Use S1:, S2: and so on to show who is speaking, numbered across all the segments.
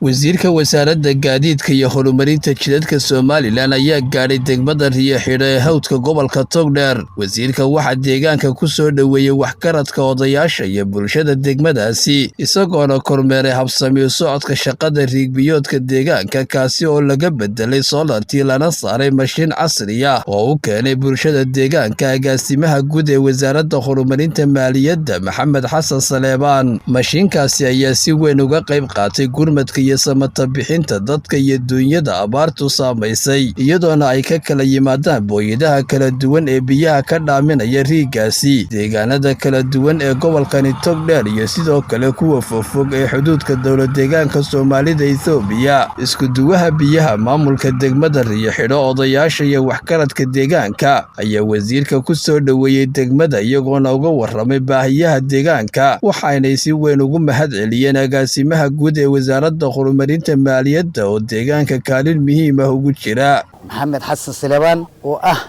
S1: Wasiirka Wasaaradda Gaadiidka iyo Horumarinta Jidadka Somaliland ayaa gaadhay degmada Riyo-Xidho ee hawdka gobolka Togdheer. Wasiirka waxaa deegaanka ku soo dhoweeyey waxgaradka, odayaasha iyo bulshada degmadaasi, isagoona kormeeray habsami socodka shaqada riigbiyoodka deegaanka, kaasi oo laga bedelay soolartii lana saaray mashiin casri ah oo u keenay bulshada deegaanka agaasimaha guud ee Wasaaradda Horumarinta Maaliyadda, Maxamed Xasan Saleebaan. Mashiinkaasi ayaa si weyn uga qayb qaatay gurmadka iyo samata bixinta dadka iyo duunyada abaartu saamaysay, iyadoona ay ka kala yimaadaan booyadaha kala duwan ee biyaha ka dhaaminaya riigaasi deegaanada kala duwan ee gobolkani Togdheer iyo sidoo kale kuwa fogfog ee xuduudka dowlad deegaanka Soomaalida Itoobiya. Iskuduwaha biyaha maamulka degmada Riyo-Xidho, odayaasha iyo waxgaradka deegaanka ayaa wasiirka ku soo dhoweeyey degmada, iyagoona uga warramay baahiyaha deegaanka, waxaanay si weyn ugu mahad celiyeen agaasimaha guud ee Wasaaradda Horumarinta Maaliyadda oo deegaanka kaalin muhiim ah ugu jira.
S2: Maxamed Xasan Saleebaan oo ah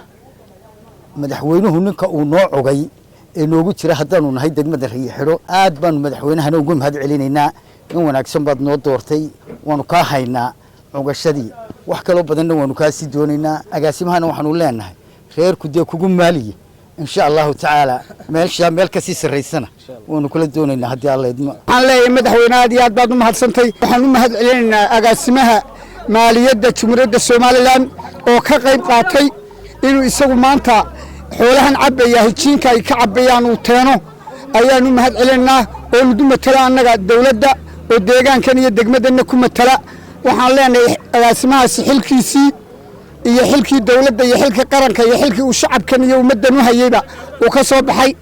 S2: madaxweynuhu ninka uu noo cogay ee noogu jira haddaanu nahay degmada Riyo-Xidho, aad baanu madaxweynahana ugu mahad celinaynaa. Nin wanaagsan baad noo doortay, waanu kaa haynaa cugashadii, wax kaloo badanna waanu kaa sii doonaynaa. Agaasimahana waxaanu leenahay, reerku dee kugu maaliye, insha Allahu tacaala meelshaa meel kasii sarraysana waanu kula doonaynaa haddii Alla idmo.
S3: Waxaan leeyahay, madaxweyne, aad iyo aad baad u mahadsantay. Waxaan u mahad celinaynaa agaasimaha maaliyadda Jumhuuriyadda Somaliland oo ka qayb qaatay inuu isagu maanta xoolahan cabbaya hijiinka ay ka cabbayaan uu teeno ayaan u mahad celinaynaa, oo nugu matala annaga dawladda oo deegaankan iyo degmaddanna ku matala. Waxaan leenahay, agaasimahaasi xilkiisii iyo xilkii dawladda iyo xilkii qaranka iyo xilkii uu shacabkan iyo ummaddan u hayeyba uu ka soo baxay.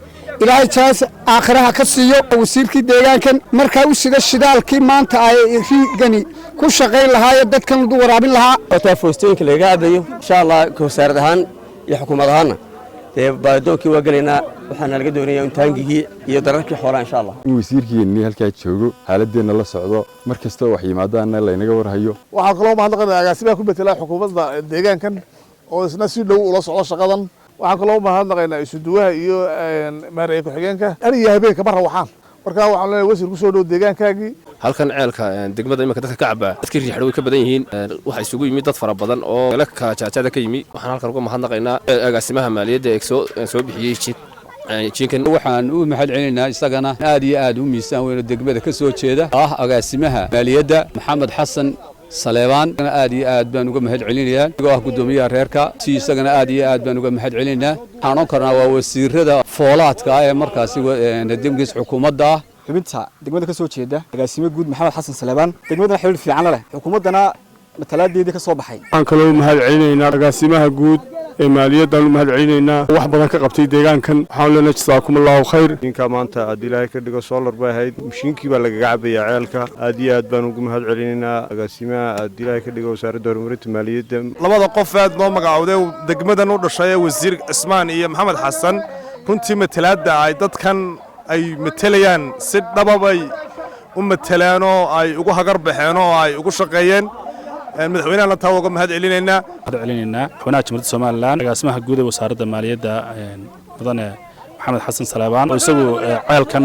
S3: Ilaahay jaas aakhiraha ka siiyo. Wasiirkii deegaankan markaa u sida shidaalkii maanta ay riigani ku shaqayn lahaayo dadkan lagu waraabin lahaa.
S4: Wataa foostooyinka lagaga cabayo. Insha Allah, wasaarad ahaan iyo xukuumad ahaanna dee baadoonkii waa gelaynaa. Waxaana laga doonaya in taangigii iyo dararkii xoolaha, insha Allah.
S5: In wasiirkiinni halkaa joogo, xaaladeenna la socdo, mar kastoo wax yimaadaanna laynaga warhayo.
S6: Waxaan kaloo mahadnaqaynaa agaasimaha ku betela xukuumadda deegaankan oo isna si dhow ula socdo shaqadan. Waxaan kaloo mahadnaqaynaa isuduwaha iyo maareeye ku-xigeenka aniyo habeenka ma rawaxaan. Marka waxaan leenahay, wasiir, kusoo dhow deegaankaagii.
S7: Halkan ceelka degmada iminka dadka ka cabaa dadkii Riixdho way ka badan yihiin. Waxaa isugu yimid dad fara badan oo la kala jaajaada ka yimi. Waxaan halkan uga mahadnaqaynaa agaasimaha maaliyadda ee soo bixiyey jiinkan.
S8: Waxaan u mahad celinaynaa isagana aad iyo aad u miisaan weyn oo degmada ka soo jeeda ah, agaasimaha maaliyadda Maxamed Xasan Saleebaan. Aad iyo aad baan uga mahad celinayaa isagoo ah guddoomiyaha reerka si isagana aad iyo aad baan uga mahad celinaynaa. Waxaan odhan karnaa waa wasiirada foolaadka ah ee markaasi demgiis xukuumadda ah.
S9: Xubinta degmada ka soo jeeda, agaasime guud Maxamed Xasan Saleebaan, degmadana xiriir fiican la leh, xukuumaddana matalaadeedii ka soo baxay.
S10: Waxaan kaloo mahad celinaynaa agaasimaha guud ee maaliyaddan u mahad celinaynaa, wax badan ka qabtay deegaankan. Waxaan leenahay, jasaakum Allahu khayr.
S11: Mashiinka maanta haddii Ilaahay ka dhigo solar bay ahayd, mashiinkii baa lagaga cabayaa ceelka. Aad iyo aad baan ugu mahad celinaynaa agaasimaha haddii Ilaahay ka dhigo Wasaaradda Horumarinta Maaliyadda.
S12: Labada qof aad noo magacowday degmadan u dhashay ee wasiir Cismaan iyo Maxamed Xasan, runtii matalaadda ay dadkan ay matelayaan si dhababay u mateleen oo ay ugu hagar baxeen oo ay ugu shaqeeyeen. Madaxweynahana taa uga mahad celinaynaa.
S13: Mahad celinaynaa madaxweynaha Jamhuuriyadda Somaliland, agaasimaha guud ee Wasaaradda Maaliyadda, mudane Maxamed Xasan Saleebaan, oo isagu ceelkan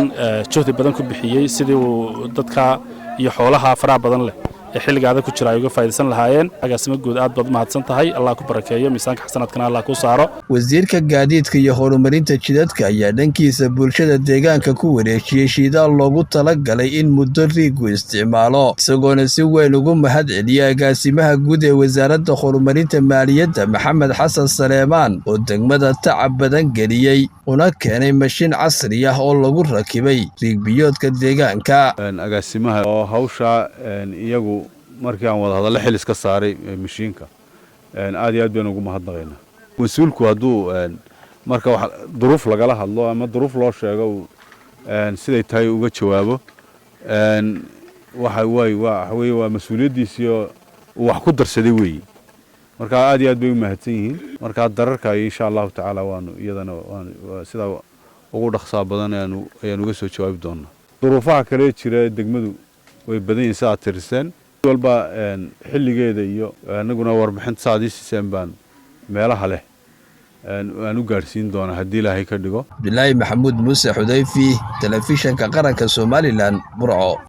S13: juhdi badan ku bixiyey sidii uu dadka iyo xoolaha faraha badan leh ee xilliga adag ku jira ay uga faa'iidaysan lahaayeen. Agaasimo guud, aad baad u mahadsan tahay. Allah ku barakeeyo, miisaanka xasanaadkana Allah ku saaro.
S1: Wasiirka Gaadiidka iyo Horumarinta Jidadka ayaa dhankiisa bulshada deegaanka ku wareejiyey shidaal loogu talagalay in muddo riigu isticmaalo, isagoona si weyn ugu mahad celiyey agaasimaha guud ee Wasaaradda Horumarinta Maaliyadda, Maxamed Xasan Saleemaan, oo degmada tacab badan geliyey una keenay mashiin casri ah oo lagu rakibay riigbiyoodka deegaanka.
S8: Agaasimaha oo hawsha iyagu markii aan wada hadallo xil iska saaray mashiinka, aad iyo aad baynu ugu mahadnaqaynaa. Mas-uulku hadduu marka wax duruuf lagala hadlo ama duruuf loo sheego siday tahay uga jawaabo, waxa waay waxa weeye waa mas-uuliyaddiisii oo uu wax ku darsaday weeye. Marka aad iyo aad bay u mahadsan yihiin. Marka dararka insha Allahu tacaala waanu iyadana waanu sidaa ugu dhaqsaa badan ayaan uga soo jawaabi doonaa. Duruufaha kale jira degmadu way badan yihiin, sidaad tiriseen walba xilligeeda iyo anaguna warbixinta saad ii siiseen baan meelaha leh aan u gaadhsiin doonaa haddii Ilaahay ka dhigo.
S1: Cabdilaahi Maxamuud Muuse Xudayfi, Telefishanka Qaranka Somaliland, Burco.